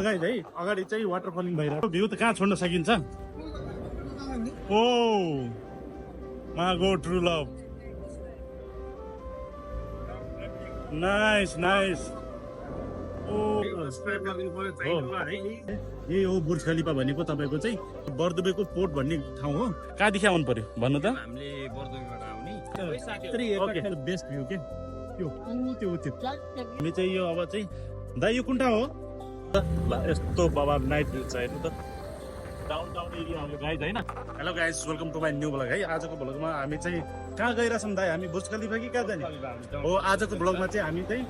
guys है अगाडि चाहिँ वाटरफलिङ भइरहेको भ्यू त कहाँ छोड्न सकिन्छ ओ मागो ट्रु लभ नाइस नाइस यही हो बुर्ज खलिफा भनेको तपाईँको चाहिँ बर्दुबेको पोर्ट भन्ने ठाउँ हो कहाँदेखि आउनु पर्यो भन्नु त हामीले बर्दुबेबाट आउने ओके बेस्ट भ्यू के त्यो त्यो हामी चाहिँ यो अब चाहिँ दाइ यो कुन ठाउँ हो यस्तो बाबा नाइट भ्यू छ हेर्नु त डाउन टाउन एरिया हो गाइज होइन hello guys welcome to my new blog है आजको ब्लगमा हामी चाहिँ कहाँ गइरहेछौँ दाइ हामी बुर्ज खलिफा कि कहाँ जाने हो आजको ब्लगमा चाहिँ हामी चाहिँ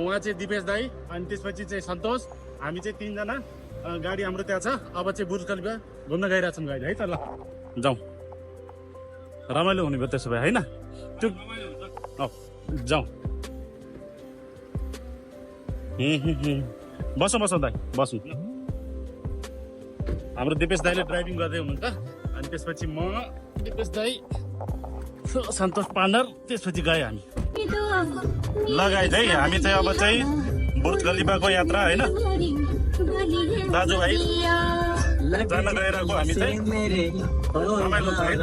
उहाँ चाहिँ दिपेश दाई अनि त्यसपछि चाहिँ सन्तोष हामी चाहिँ तिनजना गाडी हाम्रो त्यहाँ छ अब चाहिँ बुर्ज खलिफा घुम्न गइरहेछौँ गाइज है त ल जाउँ रमाइलो हुने भयो त्यसो भए होइन त्यो जाउँ बसौँ बसौँ दाइ बसौँ हाम्रो दिपेश दाईले ड्राइभिङ गर्दै हुनुहुन्छ अनि त्यसपछि म दिपेश दाई सन्तोष पाण्डर त्यसपछि गए हामी लगाइ है हामी चाहिँ अब चाहिँ बुर्ज खलिफाको यात्रा होइन दाजुभाइ जान गइरहेको हामी चाहिँ रमाइलो छ होइन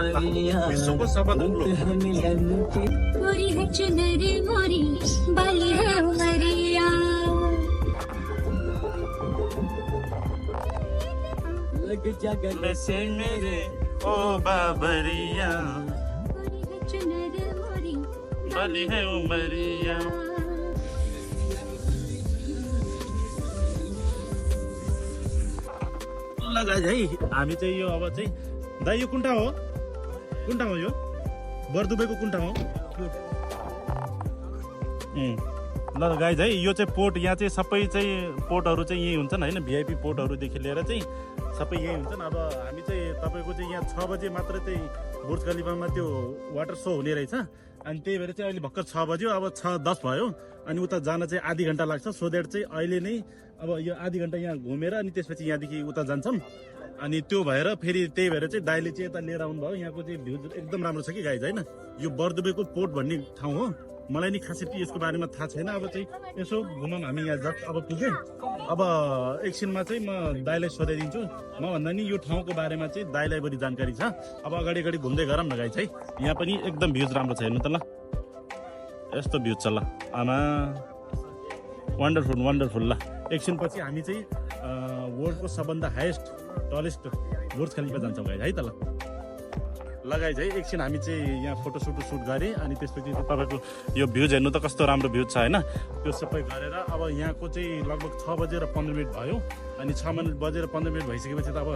विश्वको सबभन्दा ठुलो मेरे ओ बाबरिया बली है उमरिया लगाइ है हामी चाहिँ यो अब चाहिँ दाइ यो कुन ठाउँ हो यो बर्दुबेको कुन ठाउँ हो ल गाइज है यो चाहिँ पोर्ट यहाँ चाहिँ सबै चाहिँ पोर्टहरू चाहिँ यही हुन्छन् होइन भिआइपी पोर्टहरूदेखि लिएर चाहिँ सबै यही हुन्छन् अब हामी चाहिँ तपाईँको चाहिँ यहाँ 6 बजे मात्र चाहिँ बुर्ज खलिफामा त्यो वाटर सो हुने रहेछ अनि त्यही भएर चाहिँ अहिले भर्खर 6 बज्यो अब 6:10 भयो अनि उता जान चाहिँ आधी घन्टा लाग्छ सो द्याट चाहिँ अहिले नै अब यो आधी घन्टा यहाँ घुमेर अनि त्यसपछि यहाँदेखि उता जान्छौँ अनि त्यो भएर फेरि त्यही भएर चाहिँ दाइले चाहिँ यता लिएर आउनुभयो यहाँको चाहिँ भ्यू एकदम राम्रो छ कि गाइज होइन यो बर्दुबेको पोर्ट भन्ने ठाउँ हो मलाई नि खासै यसको बारेमा थाहा छैन अब चाहिँ यसो घुमौँ हामी यहाँ जस्ट अब पुग्यो अब एकछिनमा चाहिँ म दाइलाई सोधाइदिन्छु म भन्दा नि यो ठाउँको बारेमा चाहिँ दाइलाई बढी जानकारी छ अब अगाडि अगाडि घुम्दै गरौँ न गाइज है यहाँ पनि एकदम भ्यूज राम्रो छ हेर्नु त ल यस्तो भ्यूज छ ल आमा वन्डरफुल वन्डरफुल ल एकछिनपछि हामी चाहिँ वर्ल्डको सबभन्दा हाइएस्ट टलेस्ट बुर्ज खलिफा जान्छौँ गाइज है त ल लगाइज है एकछिन हामी चाहिँ यहाँ फोटोसुट गरेँ अनि त्यसपछि तपाईँको यो भ्यूज हेर्नु त कस्तो राम्रो भ्यूज छ होइन त्यो सबै गरेर अब यहाँको चाहिँ लगभग 6 बजेर 15 मिनट भयो अनि 6 बजेर 15 मिनट भइसकेपछि त अब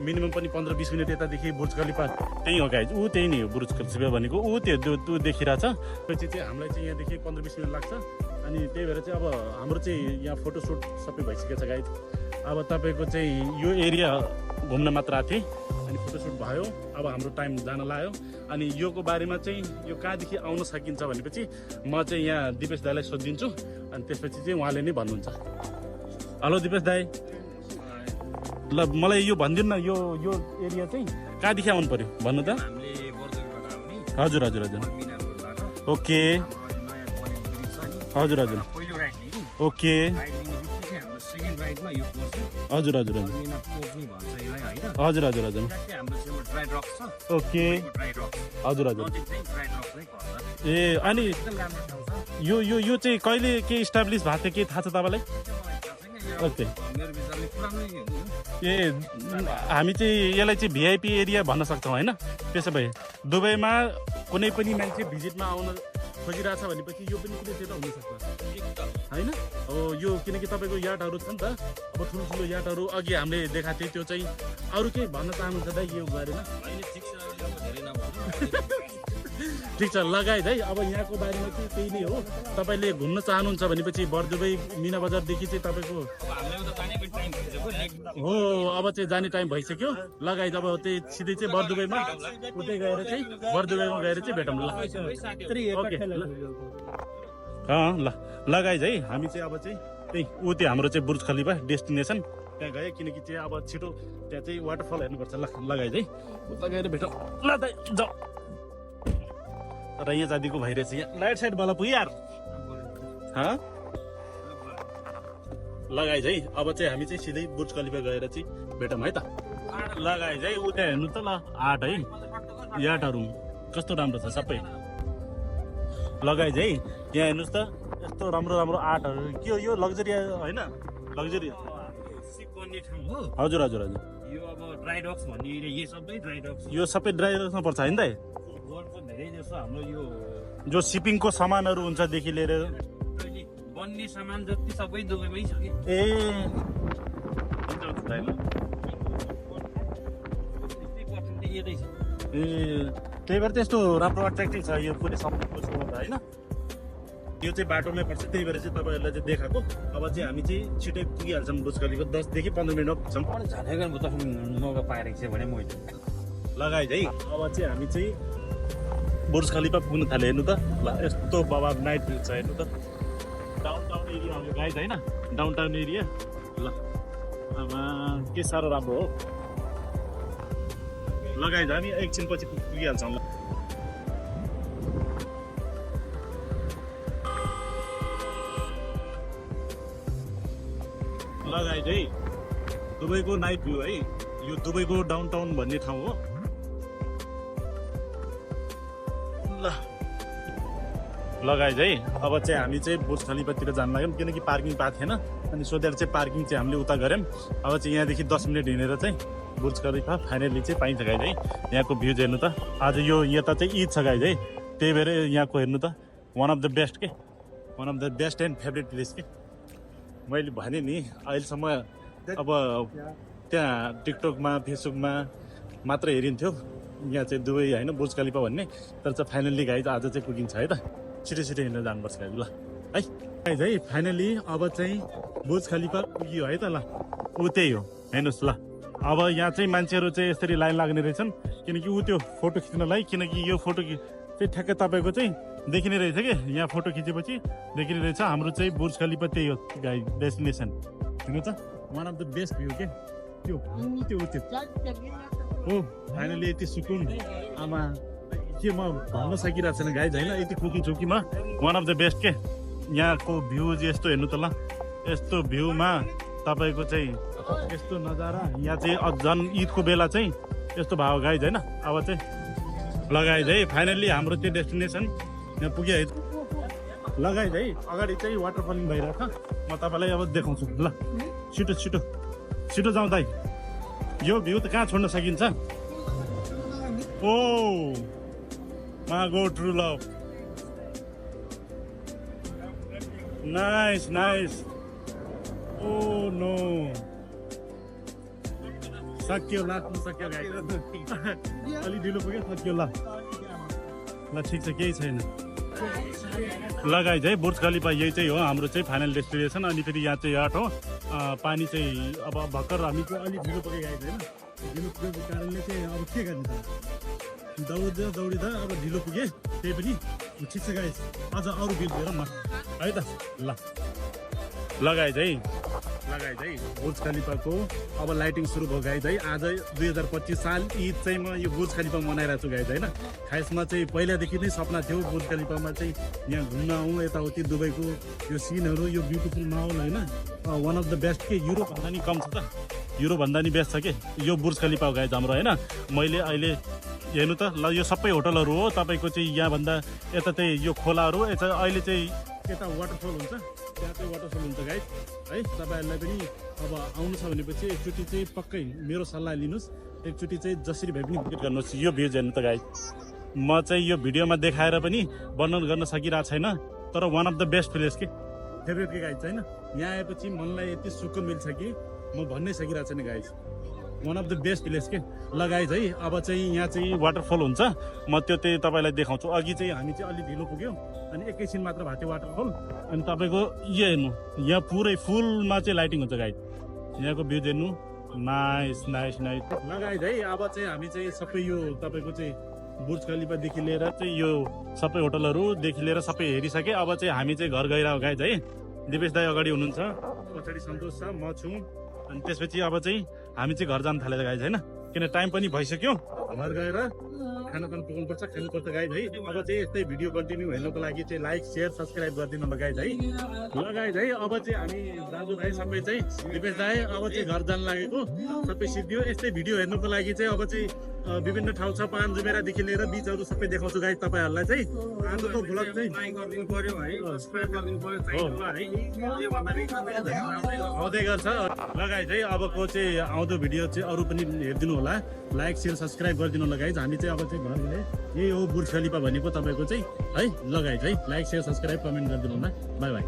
मिनिमम पनि 15-20 मिनट यतादेखि बुर्ज खलिफा त्यही हो गाइज ऊ त्यही नै हो बुर्ज खलिफा भनेको ऊ त्यो देखिरहेछ त्यसपछि चाहिँ हामीलाई चाहिँ यहाँदेखि 15-20 मिनट लाग्छ अनि त्यही भएर चाहिँ अब हाम्रो चाहिँ यहाँ फोटोसुट सबै भइसकेको छ गाइज अब तपाईँको चाहिँ यो एरिया घुम्न मात्र आएको थिएँ अनि फोटोसुट भयो अब हाम्रो टाइम जान लाग्यो अनि योको बारेमा चाहिँ यो कहाँदेखि आउन सकिन्छ भनेपछि म चाहिँ यहाँ दिपेश दाईलाई सोधिदिन्छु अनि त्यसपछि चाहिँ उहाँले नै भन्नुहुन्छ हेलो दिपेश दाई ल मलाई यो भनिदिनु न यो एरिया चाहिँ कहाँदेखि आउनु पर्यो भन्नु त हजुर हजुर हजुर ओके हजुर हजुर ओके हजुर हजुर हजुर हजुर हजुर हजुर ओके हजुर हजुर ए अनि यो चाहिँ कहिले के इस्टाब्लिस भएको थियो के थाहा छ तपाईँलाई ओके ए हामी चाहिँ यसलाई चाहिँ भिआइपी एरिया भन्न सक्छौँ होइन त्यसो भए दुबईमा कुनै पनि मान्छे भिजिटमा आउन खोजिरहेछ भनेपछि यो पनि कुनै चाहिँ हुनसक्छ होइन हो यो किनकि तपाईँको याटहरू छ नि त अब ठुल्ठुलो याटहरू अघि हामीले देखाएको थियौँ त्यो चाहिँ अरू केही भन्न चाहनुहुन्छ दाइ यो बारेमा ठिक छ लगायत है अब यहाँको बारेमा चाहिँ त्यही नै हो तपाईँले घुम्न चाहनुहुन्छ भनेपछि बर्दुबई मिना बजारदेखि चाहिँ तपाईँको हो अब चाहिँ जाने टाइम भइसक्यो लगायत अब त्यही सिधै चाहिँ बर्दुबईमा उतै गएर चाहिँ बर्दुबईमा गएर चाहिँ भेटौँ ल ओके ल लगाइज है हामी चाहिँ अब चाहिँ त्यही ऊ त्यो हाम्रो चाहिँ बुर्ज खलिफा डेस्टिनेसन त्यहाँ गयो किनकि चाहिँ अब छिटो त्यहाँ चाहिँ वाटरफल हेर्नुपर्छ ल लगाइज है उता गएर भेटौँ ल त जाऊ र यहाँ जातिको भइरहेछ यहाँ लाइट साइड वाला पुग्यो यार लगाइ है अब चाहिँ हामी चाहिँ सिधै बुर्ज खलिफा गएर चाहिँ भेटौँ है त लगाइ है उता हेर्नु त ल आर्ट है यार्टहरू कस्तो राम्रो छ सबै लगाइ है यहाँ हेर्नुहोस् त यस्तो राम्रो राम्रो आर्टहरू के हो यो लग्जरी होइन लग्जरी सिप बन्ने ठाउँ हो हजुर हजुर हजुर यो अब ड्राई डक्स भन्ने एरिया यो सबै ड्राई डक्स यो सबै ड्राइभर्समा पर्छ होइन त वर्ल्डको धेरै जस्तो हाम्रो यो जो सिपिङको सामानहरू हुन्छदेखि लिएर अहिले बन्ने सामान जति सबै दुबईमै छ कि ए यतै छ ए त्यही भएर त्यस्तो राम्रो अट्र्याक्टिभ छ यो पुरै समुद्रको छेउमा होइन यो चाहिँ बाटोमै पर्छ त्यही भएर चाहिँ तपाईँहरूलाई चाहिँ देखाएको अब चाहिँ हामी चाहिँ छिटै पुगिहाल्छौँ बुर्ज खलिफा 10 देखि 15 मिनटमा पुग्छौँ झनेगन त मौका पाएर छ भने मैले लगाइ है अब चाहिँ हामी चाहिँ बुर्ज खलिफा पुग्न थाल्यो हेर्नु त ल यस्तो बाबा नाइट भ्यू छ हेर्नु त डाउन टाउन एरिया हो यो गाइज होइन डाउन टाउन एरिया ल आमा के साह्रो राम्रो हो लगाइज हामी एकछिन पछि पुगिहाल्छौँ ल लगाइज है दुबईको नाइट भ्यू है यो दुबईको डाउन टाउन भन्ने ठाउँ हो ल लगाइज है अब चाहिँ हामी चाहिँ बुर्ज खलिफातिर जान लाग्यौँ किनकि पार्किङ पाएको थिएन अनि सोधेर चाहिँ पार्किङ चाहिँ हामीले उता गऱ्यौँ अब चाहिँ यहाँदेखि 10 मिनट हिँडेर चाहिँ बुर्ज खलिफा फाइनली चाहिँ पाइन्छ गाइज है यहाँको भ्यूज हेर्नु त आज यो यता चाहिँ ईद छ गाइज है त्यही भएर यहाँको हेर्नु त वान अफ द बेस्ट के one of the best and favourite place के मैले भने नि अहिलेसम्म अब त्यहाँ टिकटकमा फेसबुकमा मात्र हेरिन्थ्यो यहाँ चाहिँ दुबई होइन बुर्ज खलिफा भन्ने तर चाहिँ फाइनल्ली गाइज आज चाहिँ पुगिन्छ है त छिटो छिटो हिँडेर जानुपर्छ गाइज ल है गाइज है फाइनली अब चाहिँ बुर्ज खलिफा पुग्यो है त ल ऊ त्यही हो हेर्नुहोस् ल अब यहाँ चाहिँ मान्छेहरू चाहिँ यसरी लाइन लाग्ने रहेछन् किनकि ऊ त्यो फोटो खिच्नलाई किनकि यो फोटो चाहिँ ठ्याक्कै तपाईँको चाहिँ देखिने रहेछ कि यहाँ फोटो खिचेपछि देखिने रहेछ हाम्रो चाहिँ बुर्ज खलिफा त्यही हो गाइज डेस्टिनेसन हेर्नु त one of the best view के त्यो हो फाइनली यति सुकुन आमा के म भन्न सकिरहेको छैन गाइज होइन यति खुसी छु कि म वान अफ द बेस्ट के यहाँको भ्यू यस्तो हेर्नु त ल यस्तो भ्यूमा तपाईँको चाहिँ यस्तो नजारा यहाँ चाहिँ झन् ईदको बेला चाहिँ यस्तो भयो गाइज होइन अब चाहिँ लगाइज है फाइनल्ली हाम्रो त्यो डेस्टिनेसन यहाँ पुग्यो है लगाइज है अगाडि चाहिँ वाटरफलिङ भइरहेको छ म तपाईँलाई अब देखाउँछु ल छिटो छिटो छिटो जाउँ दाइ यो भ्यू त कहाँ छोड्न सकिन्छ ओ मागो true love nice nice oh no सक्यो लाग्नु सक्यो गाई अलि ढिलो पुग्यो सक्यो ल ठिक छ केही छैन लगाइज है बुर्ज खलिफा यही चाहिँ हो हाम्रो चाहिँ फाइनल डेस्टिनेसन अनि फेरि यहाँ चाहिँ याट हो पानी चाहिँ अब भर्खर हामी चाहिँ अलिक ढिलो पुगे गाइज होइन ढिलो पुगेको कारणले चाहिँ अब के गर्ने त दौडिँदा अब ढिलो पुगे त्यही पनि ठिक छ गाइज अझ अरू बिल हेरौँ न है त ल लगाइज है बुर्ज खलिफाको अब लाइटिङ सुरु भयो गाइज है आज 2025 साल ईद चाहिँ म यो बुर्ज खलिफा मनाइरहेको छु गाइज होइन खासमा चाहिँ पहिलादेखि नै सपना थियो बुर्ज खलिफामा चाहिँ यहाँ घुम्न आउँ यताउति दुबईको यो सिनहरू यो ब्युटिफुल माहौल होइन वान अफ द बेस्ट के युरोपभन्दा नि कम छ त युरोपभन्दा नि बेस्ट छ के यो बुर्ज खलिफा हो गाइज हाम्रो होइन मैले अहिले हेर्नु त ल यो सबै होटलहरू हो तपाईँको चाहिँ यहाँभन्दा यता चाहिँ यो खोलाहरू यता अहिले चाहिँ यता वाटरफल हुन्छ त्यहाँ चाहिँ वाटरफल हुन्छ गाइज है तपाईँहरूलाई पनि अब आउनु छ भनेपछि एकचोटि चाहिँ पक्कै मेरो सल्लाह लिनुहोस् एकचोटि चाहिँ जसरी भए पनि भिजिट गर्नुहोस् यो भ्यूज हेर्नु त गाइज म चाहिँ यो भिडियोमा देखाएर पनि वर्णन गर्न सकिरहेको छैन तर one of the best place के फेभरेट के गाइज होइन यहाँ आएपछि मनलाई यति सुकुन मिल्छ कि म भन्नै सकिरहेको छैन guys one of the best place के लगाइज है अब चाहिँ यहाँ चाहिँ वाटरफल हुन्छ म त्यो चाहिँ तपाईँलाई देखाउँछु अघि चाहिँ हामी चाहिँ अलिक ढिलो पुग्यौँ अनि एकैछिन मात्र भएको थियो वाटरफल अनि तपाईँको यो हेर्नु यहाँ पुरै फुलमा चाहिँ लाइटिङ हुन्छ गाइज यहाँको भ्यू हेर्नु नाइस नाइस नाइस लगाइज है अब चाहिँ हामी चाहिँ सबै यो तपाईँको चाहिँ बुर्ज खलिफादेखि लिएर चाहिँ यो सबै होटलहरूदेखि लिएर सबै हेरिसकेँ अब चाहिँ हामी चाहिँ घर गइरहेको गाइज है दिपेश दाई अगाडि हुनुहुन्छ पछाडि सन्तोष छ म छु अनि त्यसपछि अब चाहिँ हामी चाहिँ घर जान थालेर गाइज होइन किन टाइम पनि भइसक्यो घर गएर खाना पकाउनुपर्छ खानुपर्छ गाइज है अब चाहिँ यस्तै भिडियो कन्टिन्यू हेर्नुको लागि चाहिँ लाइक सेयर सब्सक्राइब गरिदिनु ल गाइज है ल गाइज है अब चाहिँ हामी दाजुभाइ सबै चाहिँ दिपेश दाइ अब चाहिँ घर जान लागेको सबै सिद्धियो यस्तै भिडियो हेर्नुको लागि चाहिँ अब चाहिँ विभिन्न ठाउँ छ पानजुमेरादेखि लिएर बिचहरू सबै देखाउँछु गाइज तपाईँहरूलाई चाहिँ आजको भ्लग चाहिँ लाइक गरिदिनु पर्यो है सब्सक्राइब गरिदिनु पर्यो आउँदै गर्छ ल गाइज है अबको चाहिँ आउँदो भिडियो चाहिँ अरू पनि हेरिदिनु होला लाइक सेयर सब्सक्राइब गरिदिनु होला गाइज हामी चाहिँ अब चाहिँ घर गए यही हो बुर्ज खलिफा भनेको तपाईँको चाहिँ है ल गाइज है लाइक सेयर सब्सक्राइब कमेन्ट गरिदिनु होला बाई बाई